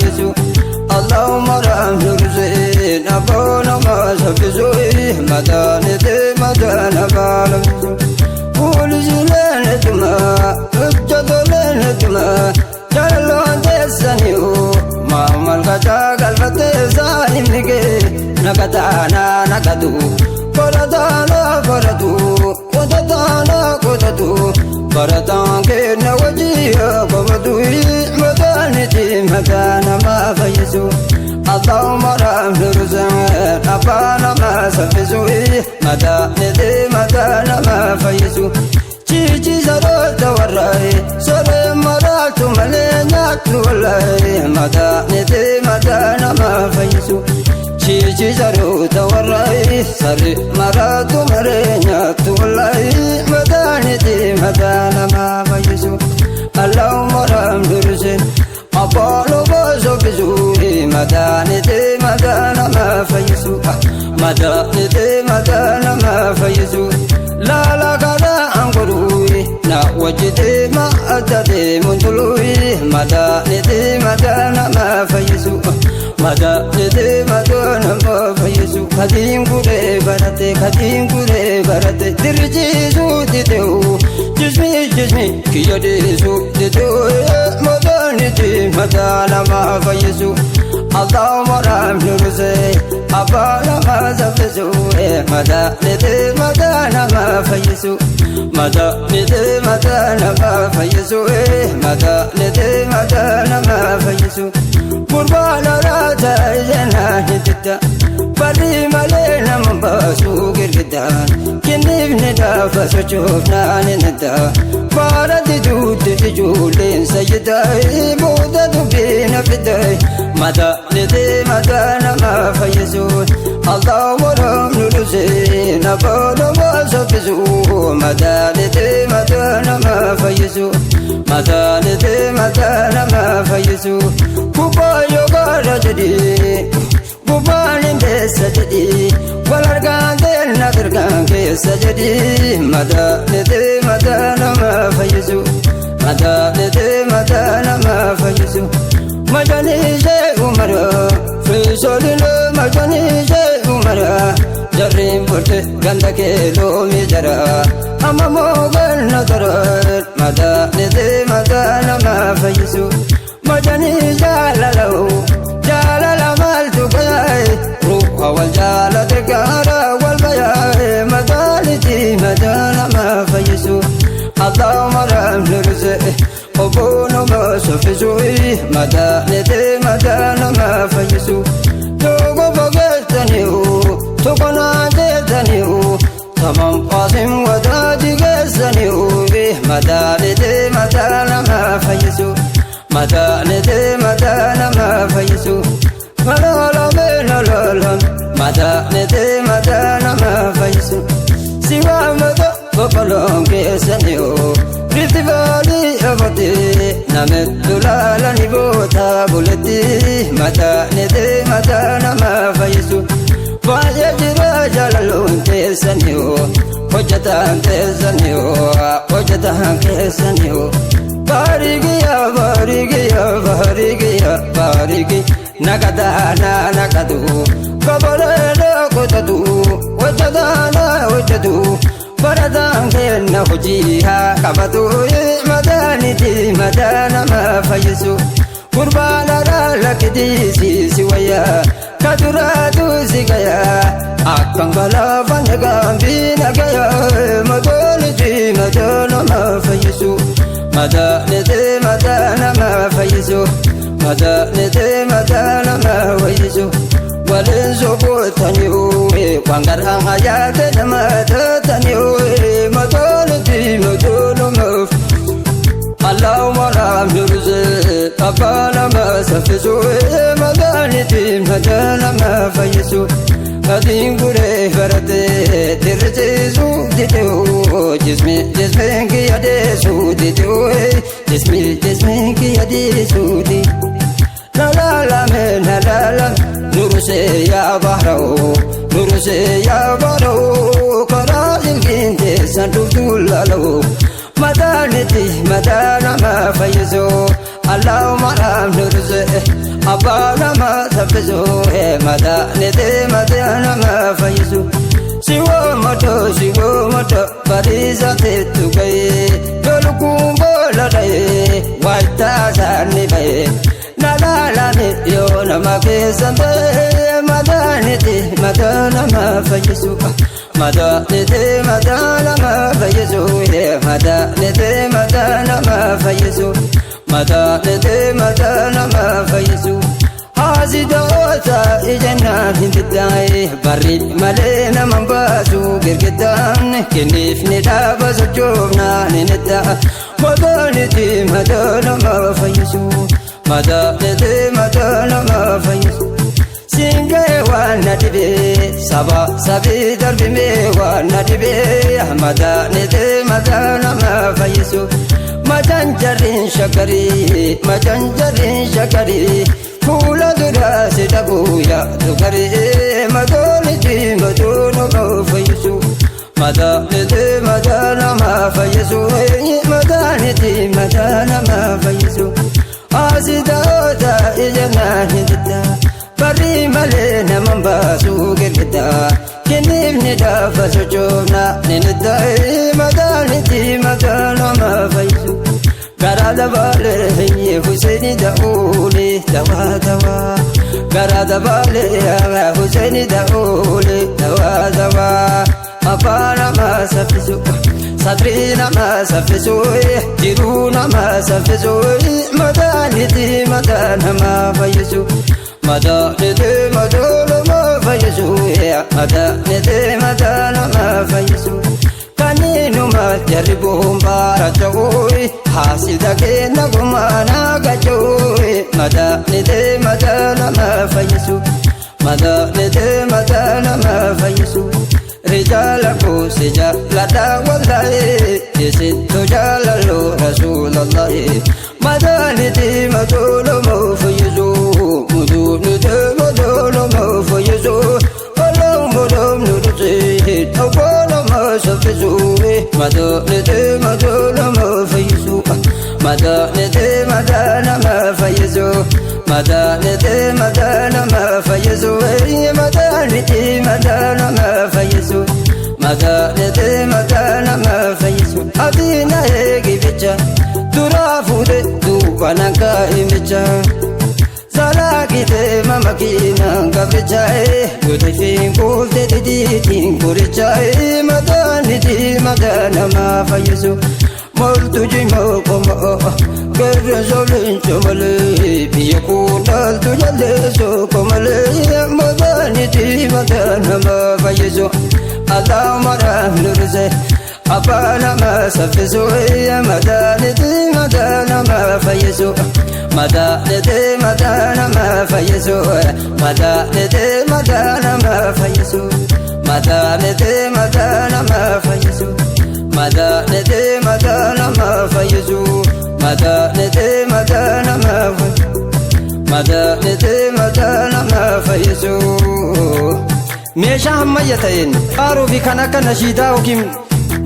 fayyisu. Allahumma raam nurseen abbaa nama saffisu, madaanite madaa nama laffisu. Poolisiileen tuma, hojjetoleen tuma, jaalalloon teessaniiru maamal kataa galfattee saanimni kee naqataana naqatu, qorataana qoratu, qotataana qotatu, barataan kenna wajjii qabatu, madaaniti madaa nama fayyisu. Allahumma raam nurseen abbaa nama saffisu, madaaniti madaa nama fayyisu. Ciici saroota warraa'e soree maraatu malee nyaattu wallaa'e, madaaniti madaa nama fayyisu. Ciici saroota warraa'e saree maraatu malee nyaattu wallaa'e, madaaniti madaa nama fayyisu. Allahumma raam nurseen abbaa nama saffisu, madaaniti madaa nama fayyisu. Madaaniti madaa nama fayyisu. Laala kana angolui na wajjite ma adda deemuun tului, madaaniti madaa nama fayyisu. Madaaniti madaa nama fayyisu. Kadiin guree barate, kadiin guree barate, dirjiisuu dideu, jismi jismi kiyya deesuu dideu, madaaniti madaa nama fayyisu. Allahumma raam nursee abbaa nama saffisu, madaaniti madaa nama fayyisu. Madaaniti madaa nama fayyisu, madaaniti madaa nama fayyisu. Gurbaan raata jennaan hidda barri malee nama baasuu girgiddaan kinniifni gaafa sochoofnaan hin adda baara diduutti ijoolleen sayyidaa booda dubbiin fiddaa, madaaniti madaa nama fayyisu. Allahumma raam nurseen abbaa nama saffisu, madaaniti madaa nama fayyisu. Madaaniti madaa nama fayyisu. Gubbaa yoo jedhii gubbaan hin deessa jedhii wal argaan teenna dirqaan keessa jedhii, madaaniti madaa nama fayyisu. Madaaniti madaa nama fayyisu. Majanii umara fiisoline, majanii umara jarriin burte ganda keeloomi jara amma mooganna dara, madaaniti madaa nama fayyisu. Majanii jaalalawu jaalala maaltu gayaa'e, ruuha wal jaalate gaara wal bayaa'e, madaaniti madaa nama fayyisu. Allahumma raam nursee obbo nama saffisu, madaaniti madaa nama fayyisu. Tokko fageessaniiru tokko naan jettaniiru tamam qaasim wadaaji geessaniiru, madaaniti madaa nama fayyisu. Madaaniti madaa nama fayyisu. Malaalamee madaaniti madaa nama fayyisu. Si waamata boqqolloon keessaniiru rifti vaalii afatee namittu laalani boota buletti, madaaniti madaa nama fayyisu. Baay'ee jira jaalaloon teessaniiru hojjetaan teessaniiru hojjetaan keessaniiru. Baarigiya baarigiya baarigiya baarigi naqataana naqatu kabareena qotatu hojjetaana hojjetu barataan kenna hojii haa qabatu, madaaniti madaa nama fayyisu. Gurbaana lakkitiisi si wayyaa kaduraatu si gayaa akkan galaafan gaambii nagayaa, madaaniti madaa nama fayyisu. Madaaniti madaa nama fayyisu. Madaaniti madaa nama fayyisu. Waliin sokootanii waan garaan hayaate nama taatanii, madaaniti madaa nama. Allahumma raam nursee abbaa nama saffisu, madaaniti madaa nama fayyisu. Adiin guree baratee dirrisiisuu diduu jismi jismeen kiyya deessuu diduu jismi jismeen kiyya deessuu di. Nalaalame nalaalam nursee yaa bahra'u nursee yaa bahra'u karaa ilgiin teessan dhuftuu laala'u madaaniti madaa nama fayyisu. Allahumma raam nursee abbaa. saffisu, madaaniti madaa nama fayyisu. Siwoo mata siwoo mata bariisa teettu ga'ee lolkuun boolla dha'ee waaltaa saanni ba'ee nalaalame yoo nama keessan ta'e madaaniti madaa nama fayyisu. Madaaniti madaa nama fayyisu, madaaniti madaa nama fayyisu, madaaniti madaa nama fayyisu. Haasidoota ijannaan hin diddaa'e barri malee nama baasu girgiddaan kenniif ni dhaaba sochoofnaan ni ta'a. Madaaniti madaa nama fayyisu, madaaniti madaa nama fayyisu. Singee waan na dhibee saba sabii darbimee waan na dhibee madaaniti madaa nama fayyisu. Majanjarriin shakkarii, majanjarriin shakkarii. Fuula duraa si dhabuu yaadu garii madaaniti madaa nama fayyisu. Madaaniti madaa nama fayyisu, madaaniti madaa nama fayyisu. Asidoota ijannaan hin diddaa barri malee nama baasu girgiddaa kenniifni dhaafa sochoofna ni niddaa madaaniti madaa nama fayyisu. Garaa dabaalee Huseeni da'uule dawaa dawaa. Garaa dabaalee Huseeni da'uule dawaa dawaa. Abbaa nama saffisu, sadrii nama saffisu, jiruu nama saffisu, madaaniti madaa nama fayyisu. Madaaniti madaa nama fayyisu, madaaniti madaa nama fayyisu. Kaninuma jarri boombaara ta'uun haasida kenna gumaanaa gacha'uun madaaniti madaa nama fayyisu, madaaniti madaa nama fayyisu. Rijaala kuusi jaaladha wallaahi isittu jaalallu rasuulallahi madaaniti madaa nama fayyisu, muduuniti madaa nama fayyisu. Madaaniti madaa nama fayyisu, madaaniti madaa nama fayyisu, madaaniti madaa nama fayyisu, madaaniti madaa nama fayyisu, madaaniti madaa nama fayyisu. Adiina eegi bicha duraa fuudhe duuba nan kaa'imicha. Salaakite mamakiinaan gabrichaa'e guutifin kuulte didiitiin kurichaa'e madaaniti madaa nama fayyisu. Moltu jimoo qomoo qeerransa leenca malee biyya kun dhaaltu jalleessoo qomalee madaaniti madaa nama fayyisu. Alaamaraan dursee abbaa nama saffisu, madaaniti madaa nama fayyisu. Madaaniti madaa nama fayyisu, madaaniti madaa nama fayyisu, madaaniti madaa nama fayyisu, madaaniti madaa nama fayyisu, madaaniti madaa nama fayyisu, madaaniti madaa nama fayyisu. Meeshaa ammayya ta'een faaruu fi kan akka nashiidaa yookiin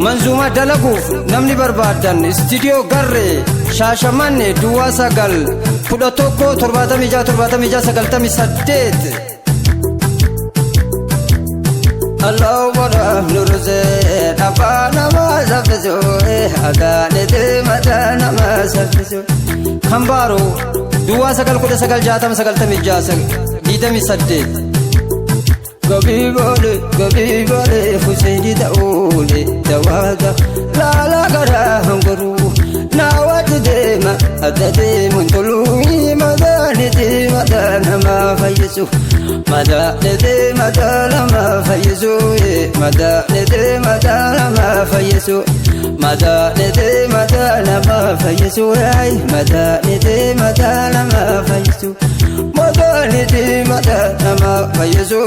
manzuumaa dalaguuf namni barbaaddan istiidiyoo Garree Shaashamanne Duwwaa 9 11 76 76 98. Allahu nurse abbaa nama saffisu, madaaniti madaa nama saffisu. Kan baaruu Duwwaa 9 19 60 96 28. Gabii boole gabii boole Huseeni da'uule dawaada laala garaa hangoruu naawwatu deema adda deemuun toluu madaaniti madaa nama fayyisu, madaaniti madaa nama fayyisu, madaaniti madaa nama fayyisu, madaaniti madaa nama fayyisu, madaaniti madaa nama fayyisu, madaaniti madaa nama fayyisu,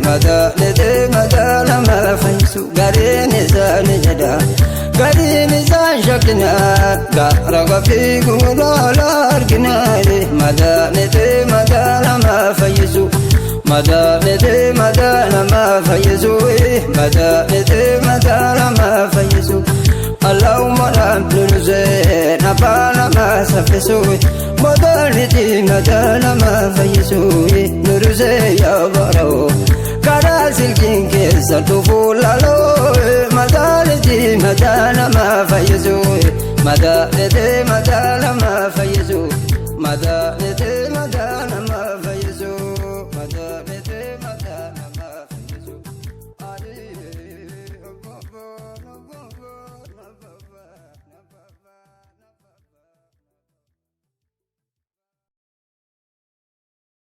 madaaniti madaa nama fayyisu. Gareen isaanii jedha gariin isaan shakkinaa gaara gafii guulaala arginaa madaaniti madaa nama fayyisu, madaaniti madaa nama fayyisu, madaaniti madaa nama fayyisu. Allahumma nurusee abbaa namaa saffisuu motorri mataa namaa fayyisuu nurusee yaa baroo karaa silkiin keessa dhufuu laloo mataalitti mataa namaa fayyisuu mataa dhedhee mataa.